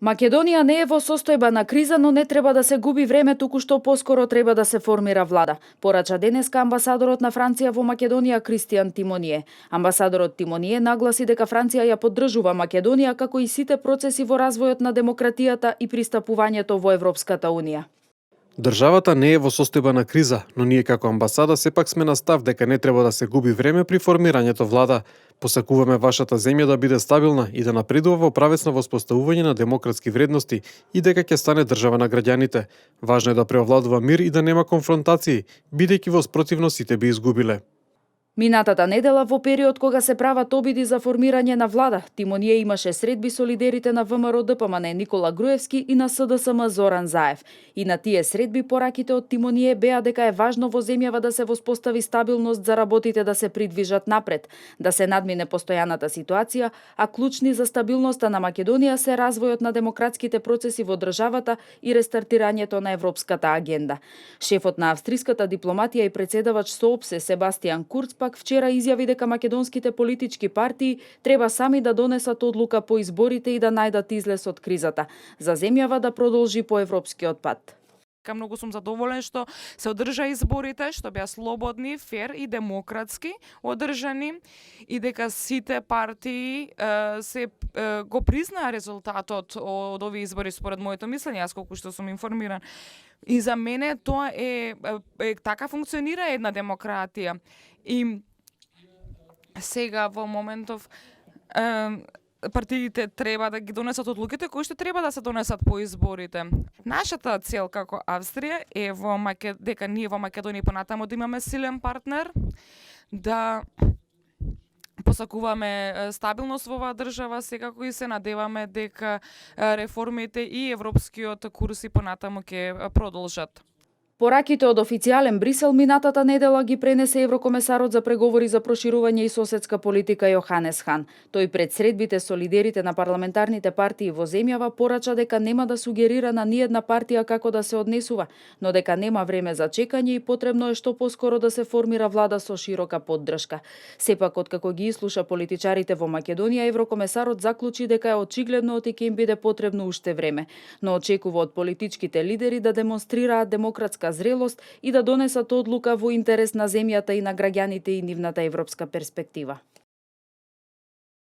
Македонија не е во состојба на криза, но не треба да се губи време, туку што поскоро треба да се формира влада. Порача денеска амбасадорот на Франција во Македонија Кристијан Тимоние. Амбасадорот Тимоние нагласи дека Франција ја поддржува Македонија како и сите процеси во развојот на демократијата и пристапувањето во Европската унија. Државата не е во состојба на криза, но ние како амбасада сепак сме на став дека не треба да се губи време при формирањето влада. Посакуваме вашата земја да биде стабилна и да напредува во правец на воспоставување на демократски вредности и дека ќе стане држава на граѓаните. Важно е да преовладува мир и да нема конфронтации, бидејќи во спротивно сите би изгубиле. Минатата недела, во период кога се прават обиди за формирање на влада, Тимоние имаше средби со лидерите на ВМРО ДПМН Никола Груевски и на СДСМ Зоран Заев. И на тие средби пораките од Тимоние беа дека е важно во земјава да се воспостави стабилност за работите да се придвижат напред, да се надмине постојаната ситуација, а клучни за стабилноста на Македонија се развојот на демократските процеси во државата и рестартирањето на европската агенда. Шефот на австриската дипломатија и председавач со ОПСЕ Себастијан Курц пак вчера изјави дека македонските политички партии треба сами да донесат одлука по изборите и да најдат излез од кризата, за земјава да продолжи по европскиот пат. Многу сум задоволен што се одржа изборите, што беа слободни, фер и демократски одржани и дека сите партии го признаа резултатот од овие избори според моето мислење, јас колку што сум информиран. И за мене тоа така функционира една демократија. И сега во моментов партиите треба да ги донесат одлуките кои што треба да се донесат по изборите. Нашата цел како Австрија е дека ние во Македонија понатаму да имаме силен партнер, да посакуваме стабилност во оваа држава, секако и се надеваме дека реформите и европскиот курс и понатаму ќе продолжат. Пораките од официјален Брисел минатата недела ги пренесе еврокомесарот за преговори за проширување и соседска политика Јоханес Хан. Тој пред средбите со лидерите на парламентарните партии во земјава порача дека нема да сугерира на ниедна партија како да се однесува, но дека нема време за чекање и потребно е што поскоро да се формира влада со широка поддршка. Сепак, откако ги ислуша политичарите во Македонија, еврокомесарот заклучи дека е очигледно и ќе им биде потребно уште време, но очекува од политичките лидери да демонстрираат демократска зрелост и да донесат одлука во интерес на земјата и на граѓаните и нивната европска перспектива.